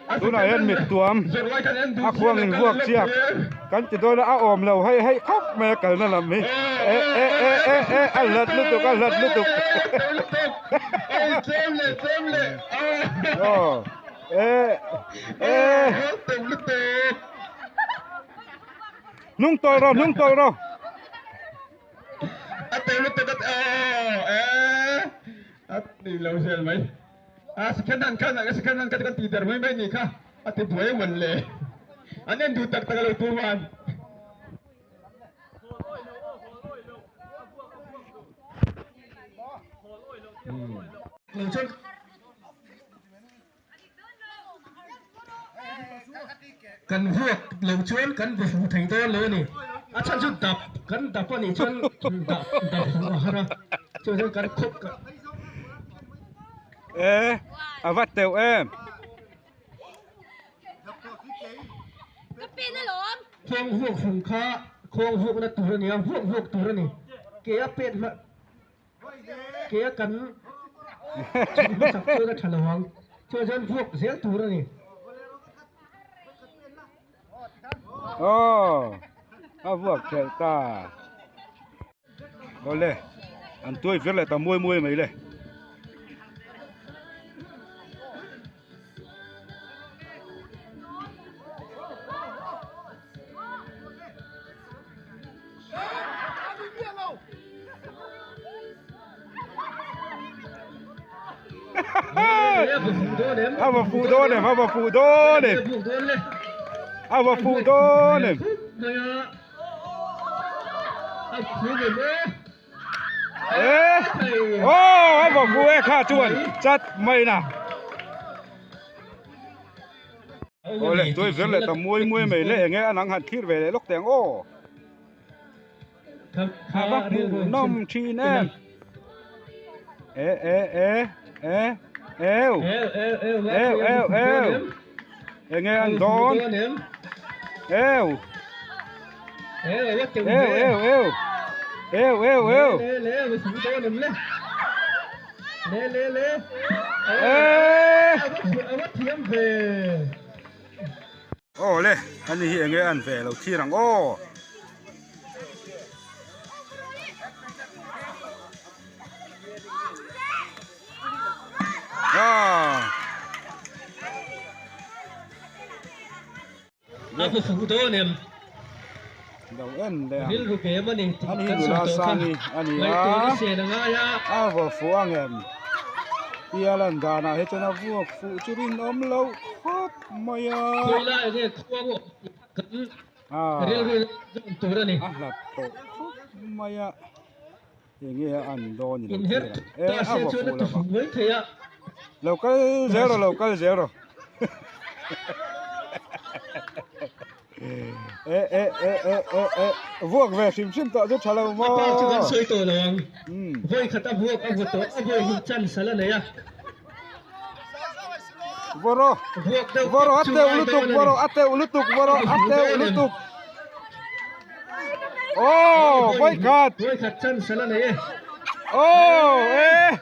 Tunah hian mit tuam a khuang in vuak chiak kan ti dawn a a awm lo hei hei khawp mai a kalna lam hi e e e e e a hlat lutuk a hlat lutuk aw e e hnung tawlh rawh hnung tawlh rawh. A tawlh lutuk a aw e a ni lo zel mai. A second hand khan a second hand kha chu kan tih der mai mai nih kha a ti buai mawn le an en duh tak tak a lo tum a. Kan vuak lo chuan kan bu fuh thei dawn lo a ni. A chhan chu dap kan dap a nih chuan dap dap fuh a har a, chuan chuan kan khawp ka. E a va teuh em. Khuang vuak hung kha khuang vuakna tur a ni a, vuak vuak tur a ni. Ke a pet hma. Ke a kan chhun hmasak chuan a tha lo ang. Chuan chuan vuak zel tur a ni. Aw, a vuak thelh ta. Awle, an tuai vir leh ta muai muai mai le. A va fuh dawn em, a va fuh dawn em. A va fuh dawn em. E aw a va fuh e kha chuan chat mai na. Awle tuai vir leh ta muai muai mai le enge a nang han thlir ve leh lawk teh ang aw. A va hmuh nawm thin em. E e e e eu eu eu eu enge an dawn eu eu eu eu eu eu eu Aw le ani hi enge an ve lo thlir ang aw. A hmu fuh dawn em? Lo en leh ang. Rilru kem a ni tih Ani kan nula sawi tawh kha. sangi a ni a. Ngaihtuahna sen a ngai a. A vaw fuh ang em? Tia lan danah hi chuan a vuak fuh chu rinawm loh khawp mai a. Khawi lai nge khuang awm tih kan rilru zawn tur a ni. A hlat tawh khawp mai a. Enge a an dawn i lo Inher thlir ang. E ta a se vaw chuan a fuh ti lo fuh vang. mai thei a. Lo kal zel rawh lo kal zel rawh. E e e e e e vuak ve hrim hrim tawh chu tha lo A pa chu kan maw. sawi tawh lo ang. Umm. Vawi khat a vuak a vaw tawh a vawi hnih chance a la nei a. Vawraw Vuak deuh vawraw a chu teuh ngai lutuk dawn a ni. vawraw a teuh lutuk vawraw a A fuh teuh dawn em? lutuk. Aw vawi khat. Vawi khat chance a la nei e. Aw e.